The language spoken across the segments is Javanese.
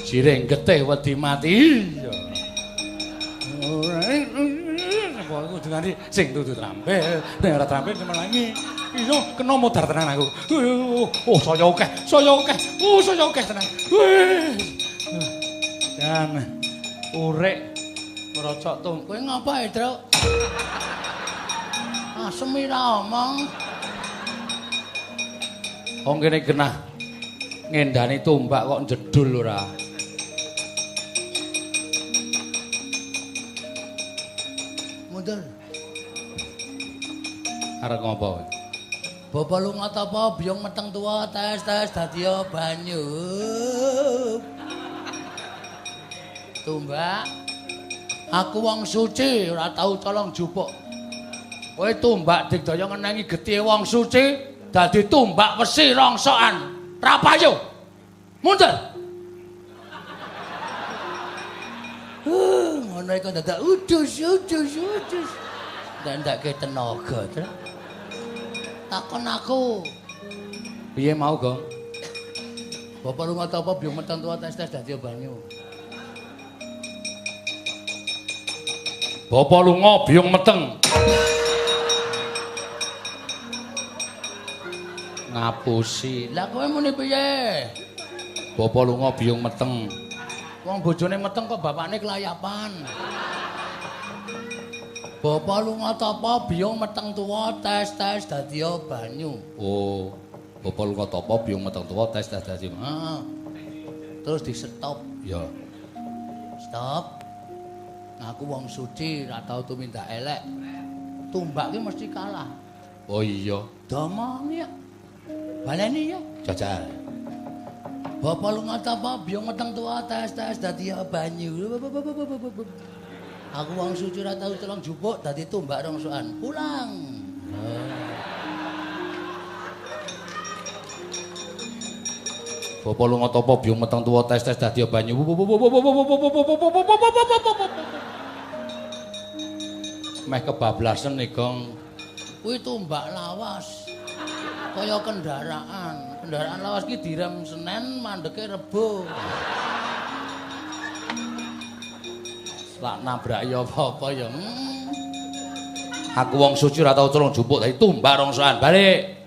Jireng getih wedi mati. Iya. Ora kudu nganti sing dudu trampil, nek ora trampil melangi. Iya, kena modar tenan aku. Oh, saya akeh, saya akeh. Oh, saya akeh tenan. Dan urek ngrocok tum. Kowe ngapa, Truk? Asem ora omong. Wong kene genah ngendani tombak kok jedul ora. Mundur. Arep ngopo kowe? Bapak lunga tapa biyung meteng tuwa tes-tes dadi banyu. Tumbak. Aku wong suci ora tau colong jupuk. Kowe tumbak digdaya ngenengi getihe wong suci dadi tumbak wesi rongsokan. Ra payu. Mundur. Ngono iku dadak udus udus udus. Ndandake tenaga, Truk. Takon aku. Piye mau, Gong? Bapak lunga tapa biyung meteng tuwa tes-tes dadi banyu. Bapak lunga biyung meteng. Ngapusi. Lah kowe muni piye? Bapak lunga biyung meteng. Wong bojone meteng kok bapakne kelayapan. Bapak lunga tapa biyung meteng tuwa tes-tes dadi banyu. Oh, bapak lunga tapa biyung meteng tuwa tes-tes dadi. Heeh. Terus di stop. Ya. Stop. Aku wong suci ora tau tumindak elek. Tumbak ki mesti kalah. Oh iya. Domongi ya. Baleni ya. Jajal. Bapak lunga tapa biyung meteng tuwa tes-tes dadi banyu. Aku wong suci ora tau colong jupuk dadi tumbak rongsokan. Pulang. Bapak lunga tapa biyung meteng tuwa tes-tes dadi banyu. Meh kebablasen nih, Gong. Kuwi tumbak lawas. Kaya kendaraan. Kendaraan lawas ki direm Senen, mandeke Rebo. Lak nabraki apa-apa ya. Aku wong suci ora tau colong jupuk dadi tumbak rongsokan. Balik.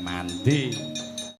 Mandi.